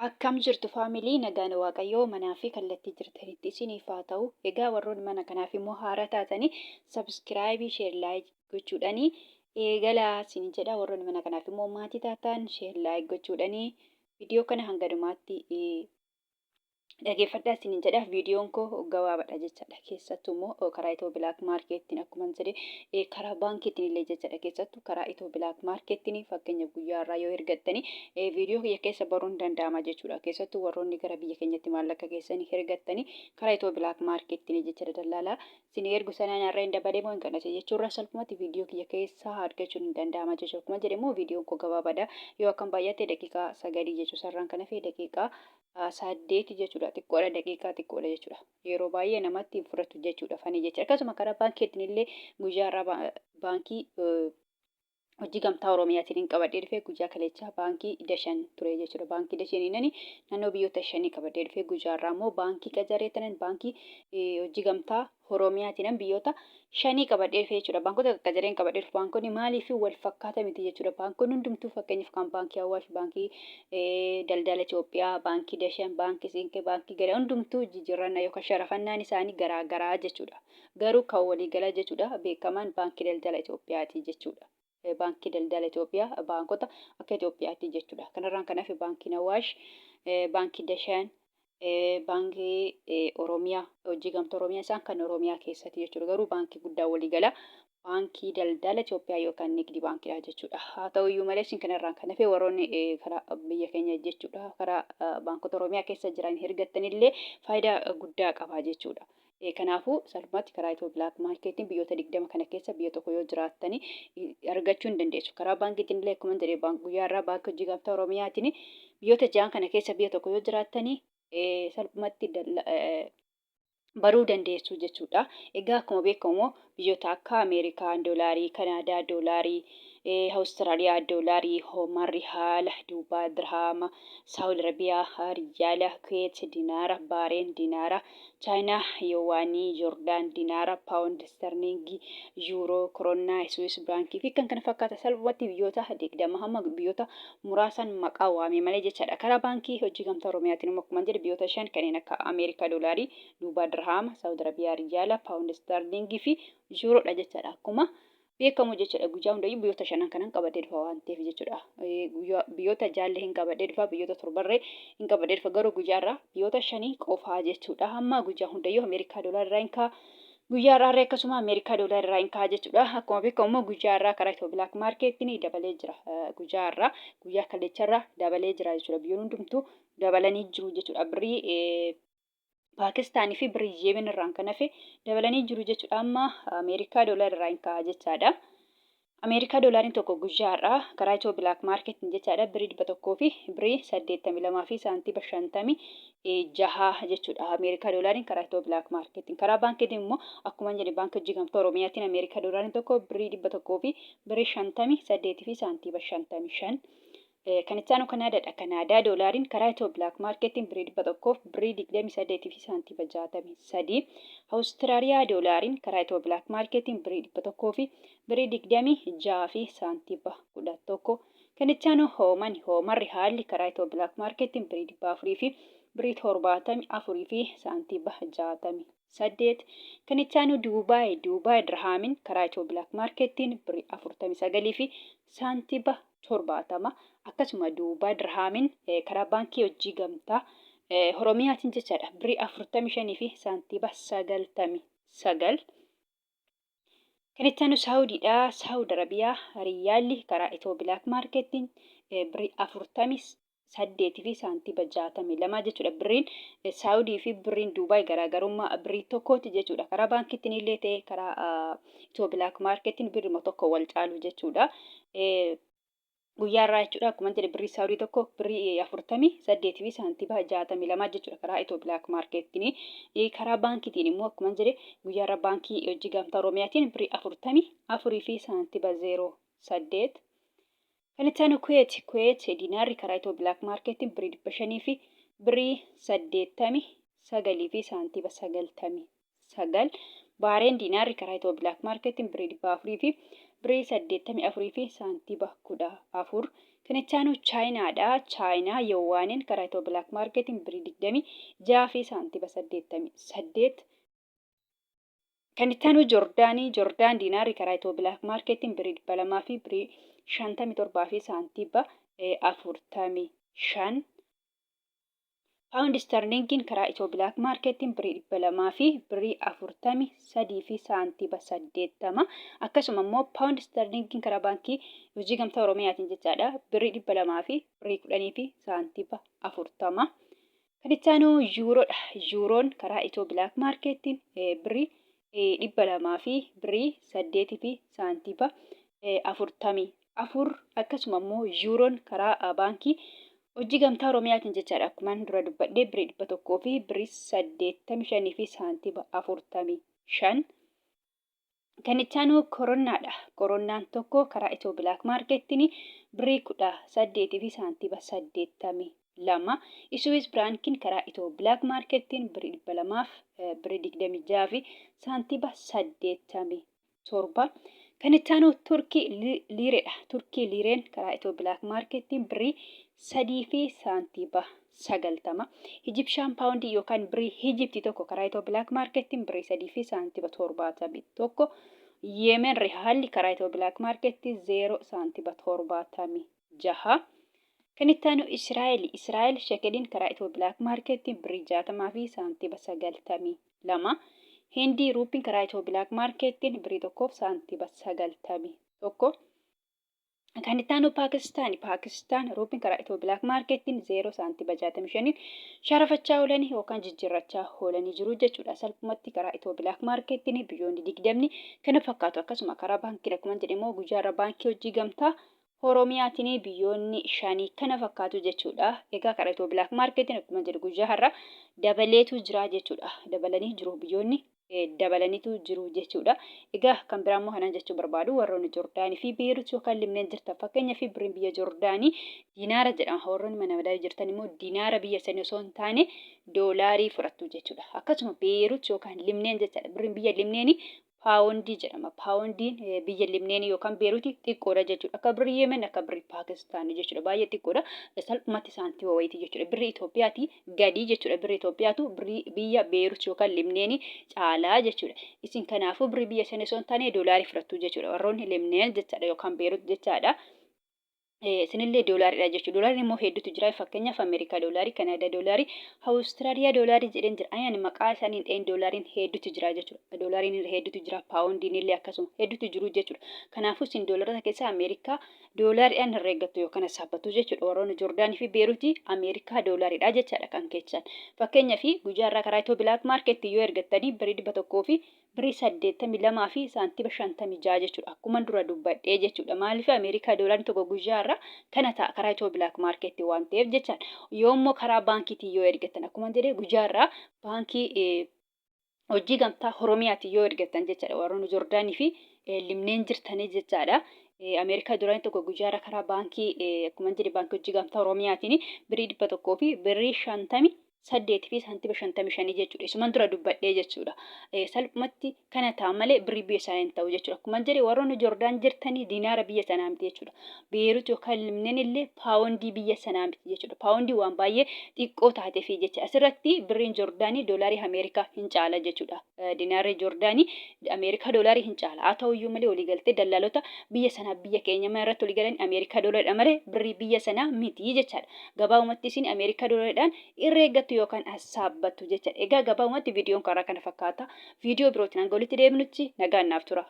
Akkam jirtu family, nagaan Waaqayyoo manaa fi kallattii jirtanitti isiniif haa ta'u. Egaa warroonni mana kanaaf immoo haaraa taatanii subscribe, share, like gochuudhanii eegalaa isin jedha. Warroonni mana kanaaf immoo maatii taatan share, like gochuudhanii viidiyoo kana hanga dhumaatti dhageeffadhaa isiniin jedha. Viidiyoon koo gabaabaadha jechaadha. Keessattuu immoo karaa Itiyoo Black Marketiin akkuma jedhe karaa baankiitiin illee jechaadha. Keessattuu karaa Itiyoo Black Marketiin fakkeenyaaf guyyaa irraa yoo ergattanii viidiyoo kiyya keessa baruun danda'ama jechuudha. Keessattuu warroonni gara biyya keenyatti maallaqa keessanii ergattanii karaa Itiyoo Black Marketiin jechaadha, dallaalaa isin ergu sanaan har'a hin dabalee moo hin qannase jechuurraa salphumatti viidiyoo kiyya keessaa argachuun hin danda'ama jechuudha. Akkuma jedhe immoo viidiyoon koo gabaabaadha. Yoo akkam baay'ate daqiiqaa 9 jechuu, sarraan kana fi daqiiqaa 8 jechuudha. Xiqqoodha, daqiiqaa xiqqoodha jechuudha. Yeroo baay'ee namatti hin fudhatu jechuudha fanii jecha. Akkasuma karaa baankiitiin illee guyyaa irraa baankii hojii gamtaa Oromiyaatiin hin qabadhee dhufee, guyyaa kaleechaa baankii Dashan ture jechuudha. Baankii Dashaniinani naannoo biyyoota shanii qabadhee dhufee, guyyaa irraa immoo baankii Qajaree tanan baankii hojii gamtaa Oromiyaatiinan biyyoota shanii qabadhee dhufee jechuudha. Baankota qaqqajareen qabadhee dhufu. Baankonni maaliif wal fakkaata miti jechuudha. Baankonni hundumtuu, fakkeenyaaf kan baankii Awaash, baankii daldala Itoophiyaa, baankii Dashan, baankii Siinqee, baankii Gadaa hundumtuu jijjiirrannaa yookaan sharafannaan isaanii garaa garaa jechuudha. Garuu kan waliigalaa jechuudha beekamaan baankii daldala Itoophiyaati jechuudha. Baankii daldala Itoophiyaa baankota akka Itoophiyaatti jechuudha. Kanarraan kan hafe baankiin Awaash, baankii Dashan, baankii Oromiyaa, hojii gamtaa Oromiyaa isaan kan Oromiyaa keessatti jechuudha. Garuu baankii guddaa waliigalaa baankii daldala Itoophiyaa yookaan nigdi baankiidha jechuudha. Haa ta'u iyyuu malee isin kanarraan kan hafe warroonni karaa biyya keenya jechuudha karaa baankota Oromiyaa keessa jiran ergattanillee faayidaa guddaa qaba jechuudha. Kanaafuu salphumatti karaa Itiyoo Black Marketiin biyyoota 20 kana keessa biyya tokko yoo jiraattanii argachuu hin dandeessu. Karaa baankiitiin illee akkuma jedhe guyyaa irraa baankii hojii gamtaa Oromiyaatiin biyyoota ja'an kana keessa biyya tokko yoo jiraattanii salphumatti baruu dandeessu jechuudha. Egaa akkuma beekamu biyyoota akka Ameerikaa doolaarii, Kanaadaa doolaarii, Awustiraaliyaa doolaarii, Oomaan rihaala, Duubaa dirhaama, Saawud Arabiyaa riyaala, Kuweet dinaara, Baareen dinaara, Chaayinaa yuwaanii, Joordaan dinaara, Paawundi sterliingii, Yuuroo, Koronnaa, Swiss biraankii fi kan kana fakkaatan salphumatti biyyoota 20 hamma biyyoota muraasan maqaa waamee malee jechaadha. Karaa baankii hojii gamtaa Oromiyaatiin immoo akkuma jedhe biyyoota shan kanneen akka Ameerikaa doolaarii, Duubaa dirhaama, Saawud Arabiyaa riyaala, Paawundi sterliingii fi Yuuroodha jechaadha. Akkuma beekamu jechuudha, guyyaa hundayyuu biyyoota shanan kanan qabadhee dhufa waan ta'eef jechuudha. Biyyoota jaallee hin qabadhee dhufa, biyyoota torbarree hin qabadhee dhufa, garuu guyyaa irraa biyyoota shanii qofaa jechuudha. Hamma guyyaa hundayyuu Ameerikaa doolaar irraa hin ka'a. Guyyaa irraa akkasuma Ameerikaa doolaar irraa hin ka'a jechuudha. Akkuma beekamu immoo guyyaa irraa karaa Itiyoo Black Marketiin dabalee jira. Guyyaa irraa guyyaa kaleecharraa dabalee jira jechuudha. Biyyoonni hundumtuu dabalanii jiru jechuudha. Birrii Paakistaanii fi birrii Yemen irraan kan hafe dabalanii jiru jechuudha. Amma Ameerikaa doolaar irraa hin ka'a jechaadha. Ameerikaa doolaariin tokko guyyaa har'aa karaa Itiyoo Black Marketiin jechaadha birrii 100 fi birrii 82 fi saantiiba 56 jechuudha. Ameerikaa doolaariin karaa Itiyoo Black Marketiin. Karaa baankiitiin immoo akkuma jedhe baankii hojii gamtaa Oromiyaatiin Ameerikaa doolaariin tokko birrii 100 fi birrii 58 fi saantiiba 55. Kan itti aanu Kanaadaadha. Kanaadaa doolaariin karaa Itiyoo Black Marketiin birrii 100 fi birrii 28 fi saantiiba 63. Awustiraaliyaa doolaariin karaa Itiyoo Black Marketiin birrii 100 fi birrii 26 fi saantiiba 11. Kan itti aanu Hooman, Hooman rihaalli karaa Itiyoo Black Marketiin birrii 400 fi birrii 74 fi saantiiba 68. Kan itti aanu Duubaay, Duubaay dirhaamin karaa Itiyoo Black Marketiin birrii 49 fi saantiiba 70. Akkasuma Duubaa dirhaamin karaa baankii hojii gamtaa Oromiyaatiin jechaadha birrii 45 fi saantiiba 99. Kan itti aanu Saawudiidha. Saawud Arabiyaa riyaalli karaa Itiyoo Black Marketiin birrii 48 fi saantiiba 62 jechuudha. Birriin Saawudii fi birriin Duubaay garaagarummaa birrii tokkooti jechuudha. Karaa baankiitiin illee ta'e karaa Itiyoo Black Marketiin birrima tokko wal caalu jechuudha. Guyyaa irraa jechuudha akkuma jedhe birrii Saawudii tokko birrii 48 fi saantiiba 62 jechuudha karaa Itiyoo Black Marketiin. Karaa baankiitiin immoo akkuma jedhe guyyaa irraa baankii hojii gamtaa Oromiyaatiin birrii 44 fi saantiiba 08. Kan itti aanu Kuweet, Kuweet dinaarri karaa Itiyoo Black Marketiin birrii 500 fi birrii 89 fi saantiiba 99. Baareen dinaarri karaa Itiyoo Black Marketiin birrii 400 fi birrii 84 fi saantiiba 14. Kan itti aanu Chaayinaadha. Chaayinaa Yowwaaniin karaa Itiyoo Bilaak Maarkeetiin birrii 26 fi saantiba 88. Kan itti aanu Jordaanii. Jordaan diinaarri karaa Itiyoo Bilaak Maarkeetiin birrii 200 fi birrii 57 fi saantiba 45. Paawundi Isterliingiin karaa Itiyoo Bilaak Maarkeettiin birrii 200 fi birrii 43 fi saantiba 80. Akkasuma immoo Paawundi Isterliingiin karaa Baankii Hojii Gamtaa Oromiyaatiin jechaadha birrii 200 fi birrii 10 fi saantiba 40. Kan itti aanu Yuuroodha. Yuuroon karaa Itiyoo Bilaak Maarkeettiin birrii 200 fi birrii 8 fi saantiba 44. Akkasuma immoo Yuuroon karaa Baankii Hojii Gamtaa Oromiyaatiin jechaadha akkuman dura dubbadhe birrii 100 fi birrii 85 fi saantiba 45. Kan itti aanu koronnaadha. Koronnaan tokko karaa Itiyoo Bilaak Maarkeettiin birrii 18 fi saantiba 82. Isuwiis Biraankiin karaa Itiyoo Bilaak Maarkeettiin birrii 200 fi birrii 26 fi saantiba 87. Kan itti aanu Turkii liireedha. Turkii liireen karaa Itiyoo Bilaak Maarkeettiin birrii 3 fi saantiba 90. Ijipshaan paawundii yookaan birrii Hijiptii tokko karaa Itiyoo Bilaak Maarkeettiin birrii 3 fi saantiba 71. Yemen rihaalli karaa Itiyoo Bilaak Maarkeettii 0 saantiba 76. Kan itti aanu Israa'eli. Israa'el shekeliin karaa Itiyoo Bilaak Maarkeettiin birrii 60 fi saantiba 92. Hindii ruuppiin karaa Itiyoo Bilaak Maarkeettiin birrii 1f saantiba 91. Kan itti aanu Paakistaani. Paakistaan ruuppiin karaa Itiyoo Bilaak Maarkeettiin 0 saantiba 65 sharafachaa oolanii yookaan jijjiirrachaa oolanii jiru jechuudha. Salphumatti karaa Itiyoo Bilaak Maarkeettiin biyyoonni 20 kana fakkaatu. Akkasuma karaa baankiin akkuma jedhe immoo guyyaarra baankii hojii gamtaa Oromiyaatiin biyyoonni shanii kana fakkaatu jechuudha. Egaa karaa Itiyoo Bilaak Maarkeetiin akkuma jedhu guyyaa har'a dabaleetu jira jechuudha. Dabalanii jiru biyyoonni dabalaniitu jiru jechuudha. Egaa kan biraa immoo kanan jechuu barbaadu warroonni Jordaanii fi Beerut yookaan Libneen jirtan fakkeenyaaf birriin biyya Jordaanii dinaara jedhama. Warroonni mana madaa'ii jirtan immoo dinaara biyya sanii osoo hin taane doolaarii fudhattu jechuudha. Akkasuma Beerut yookaan Libneen jechaadha. Birriin biyya Libneenii Paawondii jedhama. Paawondiin biyya Libneenii yookaan Beeruuti xiqqoodha jechuudha. Akka birrii Yemen akka birrii Paakistaanii jechuudha. Baay'ee xiqqoodha. Salphumatti saantima wayiiti jechuudha. Birrii Itoophiyaati gadii jechuudha. Birrii Itoophiyaatu birrii biyya Beerut yookaan Libneenii caalaa jechuudha. Isin kanaafuu birrii biyya sanii osoo hin taane doolaarii fudhattu jechuudha. Warroonni Libneen jechaadha yookaan Beerut jechaadha. Isinillee doolaariidha jechuudha. Doolaariin immoo hedduutu jira. Fakkeenyaaf Ameerikaa doolaarii, Kanaadaa doolaarii, Awustiraaliyaa doolaarii jedheen jira. Ani maqaa isaanii hin dhahin doolaariin hedduutu jira jechuudha. Doolaariin hedduutu jira. Paawundiin illee akkasuma hedduutu jiru jechuudha. Kanaafuu isin doolaarota keessaa Ameerikaa doolaariidhaan herreeggattu yookaan hasaabbattu jechuudha. Warroonni Joordaanii fi Beeruutii Ameerikaa doolaariidha jechaadha kan keessan. Fakkeenyaaf guyyaa irraa karaa Itiyoo Bilaak Maarkeetti yoo ergattanii birrii 100 fi Birrii 82 fi saantiba 56 jechuudha. Akkuman dura dubbadhee jechuudha. Maaliif Ameerikaa doolaarri tokko guyyaa irraa kana ta'a karaa Itiyoo Bilaak Maarkeetti waan ta'eef jechaan. Yoo immoo karaa baankiitiin yoo ergattan akkuma jedhee guyyaa irraa baankii hojii gamtaa Oromiyaatiin yoo ergattan jechaadha. Warroonni Jordaanii fi Libneen jirtanii jechaadha. Ameerikaa doolaarri tokko guyyaa irraa karaa baankii akkuma jedhe baankii hojii gamtaa Oromiyaatiin birrii 100 fi birrii 50 8 fi saantima 55 jechuudha. Isuman dura dubbadhee jechuudha. Salphumatti kana ta'a malee birrii biyya sanaa hin ta'u jechuudha. Akkuma jedhe warroonni Jordaan jirtanii dinaara biyya sanaa miti jechuudha. Beerut yookaan Libneen illee paawondii biyya sanaa miti jechuudha. Paawondii waan baay'ee xiqqoo taateefi jecha. Asirratti birriin Jordaanii doolaarii Ameerikaa hin caala jechuudha. Dinaarri Jordaanii Ameerikaa doolaarii hin caala. Haa ta'u iyyuu malee waliigaltee dallaalota biyya sanaa biyya keenya mana irratti waliigalan Ameerikaa doolaariidha malee birrii biyya sanaa miti jechaadha. Gabaabumatti isin Ameerikaa doolaariidhaan herreeggattu yookaan hassaabbattu jechaadha. Egaa gabaabumatti viidiyoon karaa kana fakkaata. Viidiyoo birootiin hanga walitti deebinutti nagaan naaf tura.